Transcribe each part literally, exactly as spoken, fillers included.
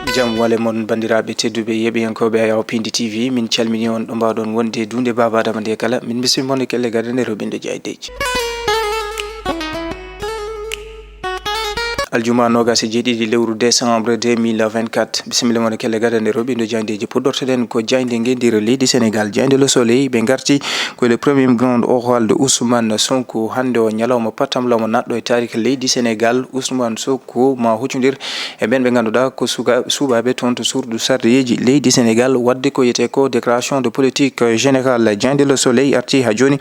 Jam wale mon, banndiraaɓe tedduɓe, yeeɓiyankooɓe Ayaw Pindi T V, min calmini on ɗo mbaawɗon wonde duunde Baaba Adama nde kala. Min mbismii mon e kelle gadane rewɓindo jaayndeeji. Aljuma noogas e jeeɗiɗi lewru décembre deux mille vingt-quatre. Bisimilla mon e kelle gadane rewɓindo jaayndeeji. Puɗɗortoɗen ko jaaynde ngenndiire leydi Sénégal, jaaynde Le Soleil. Ɓe ngarti ko le premier grand oral de Ousmane Sonko. Hannde o ñalawma pattamlawma naatɗo e taariki leydi Sénégal. Ousmane Sonko ma huccondir e ɓen ɓe ngannduɗaa ko suka-, suɓaaɓe toon to suudu sarɗiyeeji leydi Sénégal, waɗde ko wiyetee ko déclaration de politique générale. Jaaynde Le Soleil arti haa jooni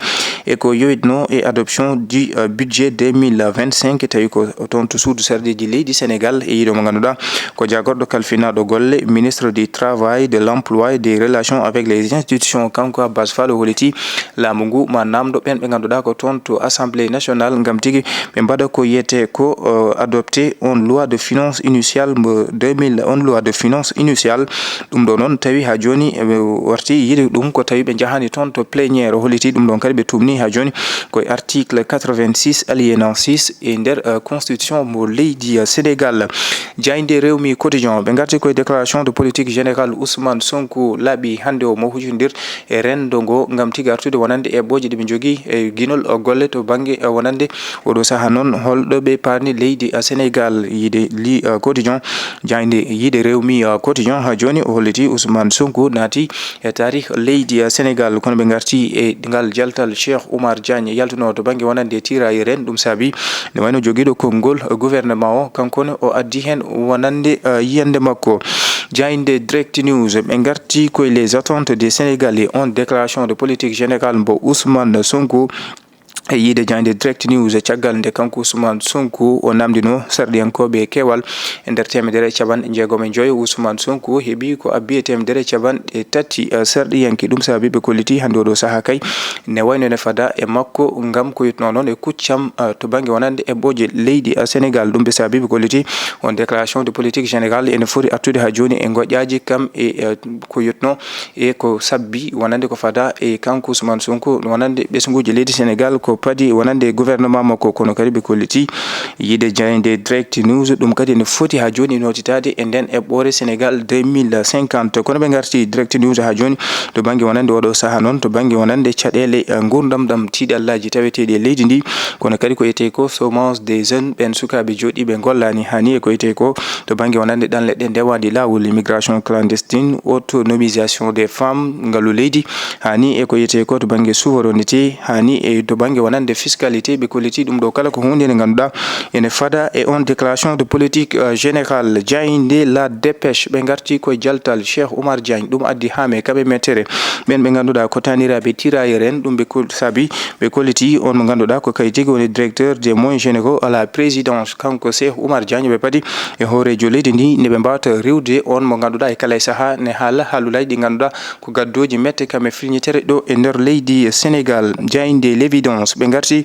e ko yowitnoo e adoption du, euh, budget deux mille vingt-cinq, tawi ko toon to suudu sarɗiyeeji leydi Sénégal, e yiɗo mo ngannduɗaa ko jaagorɗo kalfinaaɗo golle, ministre du Travail, de l'Emploi et des Relations avec les Institutions, kanko Abbas Fall, o holliti laamu ngu ma naamndo ɓen ɓe ngannduɗaa ko toon to Assemblée nationale ngam tigi ɓe mbaɗa ko wiyetee ko, euh, adopté on loi de finance initiale mo deux mille, on loi de finance initiale. Ɗum ɗo noon tawi haa jooni ɓe warti yiide ɗum ko tawi ɓe njahaani toon to plénière. O holliti ɗum ɗon kadi ɓe tuumni haa jooni ko e article quatre-vingt-six alinéa six e nder, euh, constitution mo leydi, euh, Sénégal. Jaaynde Rewmi Quotidien, ɓe ngarti ko e déclaration de politique générale Ousmane Sonko laaɓi hannde o mo huccondir e renndo ngo ngam tigi artude wonande eɓɓooje ɗe ɓe njogii e ginol, euh, golle to bannge, euh, wonande oɗo sahaa noon holɗo ɓe paarni leydi, euh, Sénégal. Yiide li, euh, Quotidien, jaaynde yiide Rewmi, euh, Quotidien haa jooni o holliti Ousmane Sonko naati e taarih leydi, eh, Sénégal. Kono ɓe ngarti e ngal jaltal Cheikh Oumar Diagne yaltunoo to bannge wonande tiiraayere en. Ɗum saabi nde wayno jogiiɗo konngol gouvernement o, kanko ne o addi heen wonande, eh, yiyannde makko. Jaaynde Direct News, ɓe ngarti koye les attentes des Sénégalais, on déclaration de politique générale mbo Ousmane Sonko. E yiide jaaynde Direct News, caggal nde kanko Ousmane Sonko o namndinoo sarɗiyankooɓe keewal e nder teemedere e capanɗe jeegom e joyo, Ousmane Sonko heɓi ko abbi e teemedere e capanɗe tati, eh, sarɗiyanke. Ɗum saabi ɓe kolliti hannde oɗo sahaa kay ne wayno ne fada e makko ngam ko yotnoo noon e kuccam, eh, to bannge wonande eɓɓooje leydi, eh, Sénégal. Ɗum ɓe saabi ɓe kolliti on déclaration de politique générale ene foti artude haa jooni e ngoƴaaji kam e, eh, ko yotnoo e ko sabbi wonande ko fada e kanko Ousmane Sonko, wonande ɓesnguuji leydi Sénégal, ko padi wonande gouvernement makko. Kono kadi ɓe kolliti yiide jaaynde Direct News, ɗum kadi ene foti haa jooni nootitaade e nden eɓɓoore Sénégal deux mille cinquante. Kono ɓe ngarti Direct News haa jooni to bannge wonande oɗo sahaa noon, to bannge wonande caɗeele, eh, nguurndam ɗam tiiɗallaaji taweteeɗi e leydi ndi, kono kadi ko etee ko chômage des jeunes, ɓen sukaaɓe jooɗiiɓe ngollaani, haa ni e ko etee ko to bannge wonande ɗanle ɗe ndewaaɗi laawol, immigration clandestine, autonomisation des femmes, ngalu leydi, haa ni e ko wiyetee ko to bannge souveraineté, haa ni e to bannge wonande fiscalité. Ɓe kolliti ɗum ɗo kala ko huunde nde ngannduɗaa ene fada e on déclaration de politique, euh, générale. Jaaynde La Dépêche, ɓe ngarti koye jaltal Cheikh Oumar Diagne, ɗum addi haa me kaɓe mettere ɓen ɓe ngannduɗaa ko taaniraaɓe tirailleurs en, ɗum ɓe kol-, saabi ɓe kolliti on mo ngannduɗaa ko kay tigi woni directeur des moyens généraux à la présidence. Kanko Cheikh Oumar Diagne ɓe padi e hooreejo leydi ndi nde ɓe mbawata riwde on mo ngannduɗaa e kala e sahaa ne haala haalulaaji ɗi ngannduɗaa ko gaddooji mette kam e filñitere ɗo e nder leydi Sénégal. Jaaynde L'Évidence, ɓe ngarti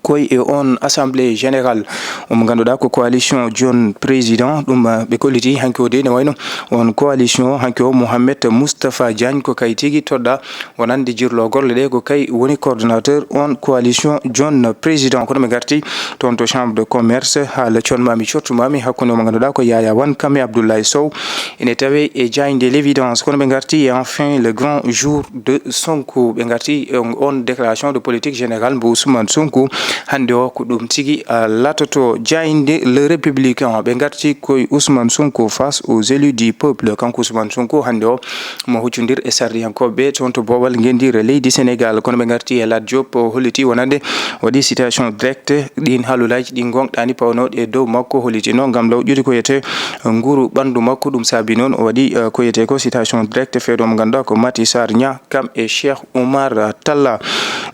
koye e on assemblée générale mo ngannduɗaa ko coalition John Président. Ɗum, eh, ɓe kolliti hanki o de ne wayno on coalition hanki o Mohamed Moustapha Diagne ko kay tigi toɗɗa wonande jirlo golle ɗe, ko kay woni coordonnateur on coalition John Président. Kono ɓe ngarti toon to chambre de commerce, haala conmami cottumami hakkunde mo ngannduɗaa ko Yaya Wane Kame Abdoulaye Sow ene tawe e jaaynde L'Évidence. Kono ɓe ngarti e enfin le grand jour de Sonko, ɓe ngarti e on déclaration de politique générale mbo Ousmane Sonko hannde o, ko ɗum tigi, ah, laatoto. Jaaynde Le Républicain, ɓe ngarti koye Ousmane Sonko face aux élus du peuple. Kanko Ousmane Sonko hannde o mo huccondir e sarɗiyankooɓe toon to boowal ngenndiire leydi Sénégal. Kono ɓe ngarti e Lat Diop, o holliti wonande waɗi citation directe ɗin haalulaaji ɗi ngonɗaani pawnooɗi e dow makko, hollitino ngam lawƴude ko wiyetee nguru ɓanndu makko. Ɗum saabi noon o waɗi, eh, ko wiyetee ko citation directe feedo mo ngannduɗaa ko Mati Sarr Niang kam e Cheikh Oumar Talla.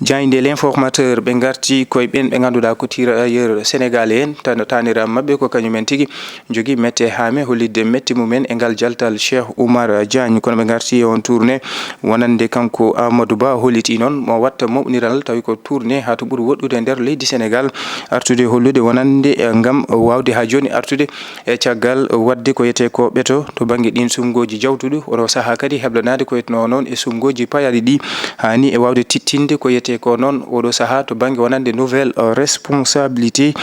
Jaaynde L'Informateur, ɓe ngarti koye ɓen ɓe ngannduɗaa ko tirailleurs sénégalais en, tan-, taanira maɓɓe ko kañum en tigi jogii mette haa me hollitde mette mum en e ngal jaltal Cheikh Oumar Diagne. Kono ɓe ngarti e on tournée wonande kanko Amadou Ba holliti noon mo watta moɓniral, tawi ko tournée haa to ɓuri woɗɗude e nder leydi Sénégal, artude hollude wonande, eh, ngam waawde haa jooni artude e caggal waɗde ko wiyetee ko ɓeto to bannge ɗin suɓngooji jawtuɗi. Oɗo sahaa kadi heblanaade ko wiyetnoo noon e suɓngooji payaaɗi ɗi, haa ni e waawde tittinde ko wiyetee ko noon oɗo sahaa to bannge wonande nouvelle responsabilité.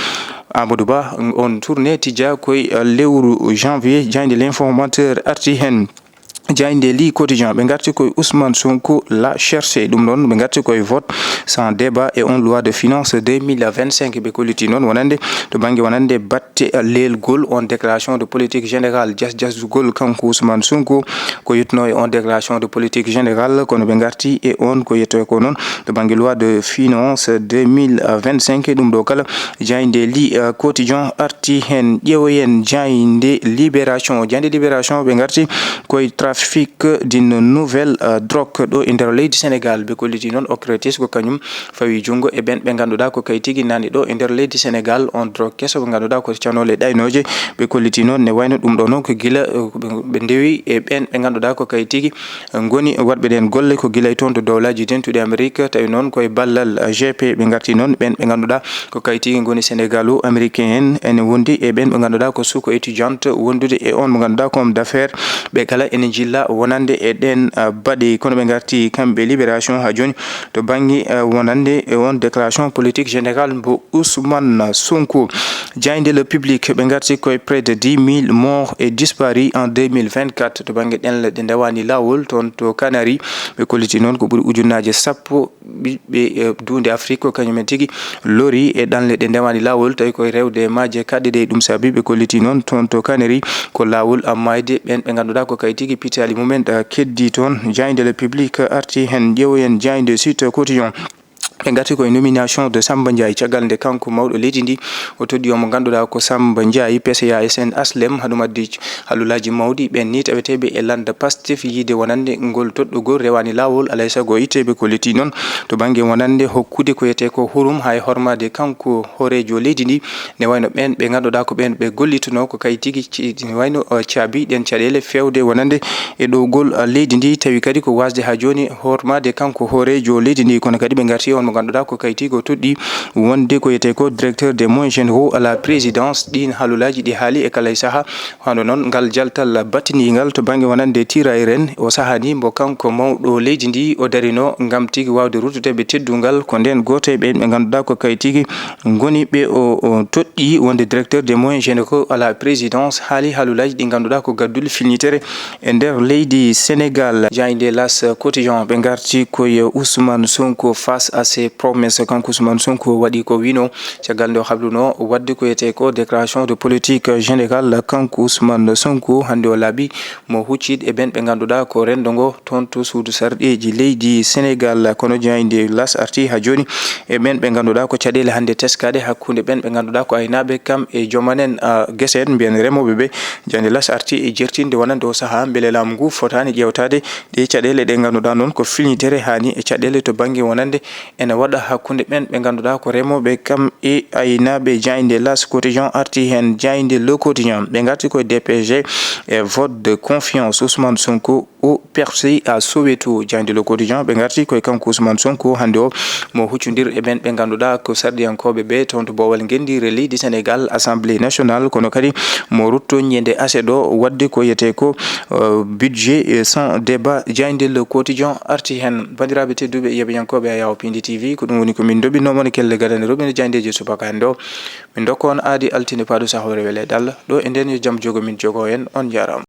Amadou Ba on tournée tija koye lewru janvier, jaaynde L'Informateur arti heen. Jaaynde Le Quotidien, ɓe ngarti koye Ousmane Sonko la cherché, ɗum ɗon ɓe ngarti koye vote sans débat et on loi de finance deux mille vingt-cinq. Ɓe kolliti noon wonande to bannge wonande batte leelgol on déclaration de politique générale, jas jasgol kanko Ousmane Sonko ko yettuno e on déclaration de politique générale, kono ɓe ngarti e on ko yettoy ko noon to bannge loi de finance deux mille vingt-cinq. Ɗum ɗo kala jaaynde Le Quotidien arti heen. Ƴeewoyen jaaynde Libération. Jaaynde Libération ɓe ngarti koye trafic d'une nouvelle, euh, drogue ɗo e nder leydi Sénégal. Ɓe kolliti noon OCRTIS ko kañum fawi junngo e ɓeen ɓe ngannduɗaa ko kay tigi nani ɗo e nder leydi Sénégal. On drogue keso ɓe ngannduɗaa ko canoole ɗaynooje. Ɓe kolliti noon ne wayno ɗum ɗo noon ko gila, euh, ɓe, ɓe ndewi e ɓeen ɓe ngannduɗaa ko kay tigi ngoni waɗɓe ɗeen golle ko gila e toon to Dowlaaji Dentuɗi Amerik, tawi noon koye ballal G P ɓe ngarti noon. Ɓeen ɓe ngannduɗaa ko kay tigi ngoni Sénégalo-américain en, ene wondi e ɓeen ɓe ngannduɗaa ko suko étudiante wondude e on mo ngannduɗaa ko homme d'affaires. Ɓe kala ene njilla wonande e ɗeen, ah, baɗe, kono ɓe ngarti kamɓe Libération haa jooni to bannge, ah, wonande e on déclaration politique générale mbo Ousmane Sonko. Jaaynde Le Public, ɓe ngarti koye près de dix mille morts et disparus en deux mille vingt-quatre to bannge ɗenle ɗe ndewani laawol toon to Canary. Ɓe kolliti noon ko ɓuri ujunnaaje sappo ɓiɓɓe, eh, duunde Afrik ko kañum en tigi lori e ɗanle ɗe ndewani laawol, tawi koye rewde e maaje kaɗɗe ɗe. Ɗum saabi ɓe kolliti noon toon to Canary ko laawol, ah, maayde ɓeen ɓe ngannduɗaa ko kay tigi pitaali mumen, eh, keddi toon. Jaaynde Le Public arti heen. Ƴeewoyen jaaynde Sud Quotidien. Ɓe ngarti koye nomination de Samba Ndiaye, caggal nde kanko mawɗo leydi ndi o toɗɗi omo ngannduɗaa ko Samba Ndiaye, P C A S N Aslem, haɗum addi hallulaaji mawɗi. Ɓeen ni taweteeɓe e lannda Pastef yiide wonande ngol toɗɗugol rewani laawol, alay sago itteeɓe ko leti noon to bannge wonande hokkude ko wiyetee ko hurum haa e hormaade kanko hooreejo leydi ndi. Ne wayno ɓeen ɓe ngannduɗaa ko ɓeen ɓe gollitunoo ko kay tigi ci-, ne wayno, uh, caabi ɗeen caɗeele feewde wonande e ɗowgol, uh, leydi ndi, tawi kadi ko waasde haa jooni hormaade kanko hooreejo leydi ndi. Kono kadi ɓe ngarti on mo ngannduɗaa ko kay tigi o toɗɗi wonde ko wiyetee ko directeur des moyens généraux à la présidence. Ɗiin haalulaaji ɗi haali e kala e sahaa. Hono noon, ngal jaltal battindiingal to bannge wonande tiraayre en, o sahaa ni mbo kanko mawɗo leydi ndi o darino ngam tigi waawde ruttude ɓe teddungal. Ko ndeen gooto e ɓeen ɓe ngannduɗaa ko kay tigi ngoni ɓe o, o toɗɗi wonde directeur des moyens généraux à la présidence, haali haalulaaji ɗi ngannduɗaa ko gadduli filñitere e nder leydi Sénégal. Jaaynde L'As Quotidien, ɓe ngarti koye Ousmane Sonko face à ses promesses. Kanko Ousmane Sonko waɗi ko wino caggal nde o hablunoo waɗde ko wiyetee ko déclaration de politique générale. Kanko Ousmane Sonko hannde o laaɓi mo huccit e ɓeen ɓe ngannduɗaa ko renndo ngo toon to suudu sarɗeeji leydi Sénégal. Kono jaaynde L'As arti haa jooni e ɓeen ɓe ngannduɗaa ko caɗeele hannde teskaaɗe hakkunde ɓeen ɓe ngannduɗaa ko aynaaɓe kam e joom en, ah, gese en, mbiyen remooɓe ɓe. Jaaynde L'As arti e jertinde wonande o sahaa mbele laamu ngu fotaani ƴeewtaade ɗe caɗeele ɗe ngannduɗaa noon ko filñitere haani e caɗeele to bannge wonande ene waɗa hakkunde ɓeen ɓe ngannduɗaa ko remooɓe kam e aynaaɓe. Jaaynde L'As Quotidien arti heen. Jaaynde Le Quotidien, ɓe ngarti koye D P G e vote de confiance. Ousmane Sonko au Percé à Soweto. Jaaynde Le Quotidien, ɓe ngarti koye kanko Ousmane Sonko hannde o mo huccondir e ɓeen ɓe ngannduɗaa ko sarɗiyankooɓe ɓe toon to boowal ngenndiire leydi Sénégal, Assemblée nationale, kono kadi mo rutto ñande aset ɗo waɗde ko wiyetee ko, euh, budget, euh, sans débat. Jaaynde Le Quotidien arti heen. Banndiraaɓe tedduɓe yeɓiyankooɓe Ayaw Pindi T V, ko ɗum woni ko min ndoɓinoo mon kelle gadane roɓinde jaayndeeji subaka hannde o. Min ndokka on aadi altine paaɗo sahoore wele e ɗalla. Ɗo e ndeen yo jam jogo min jogo en. On njaaraama.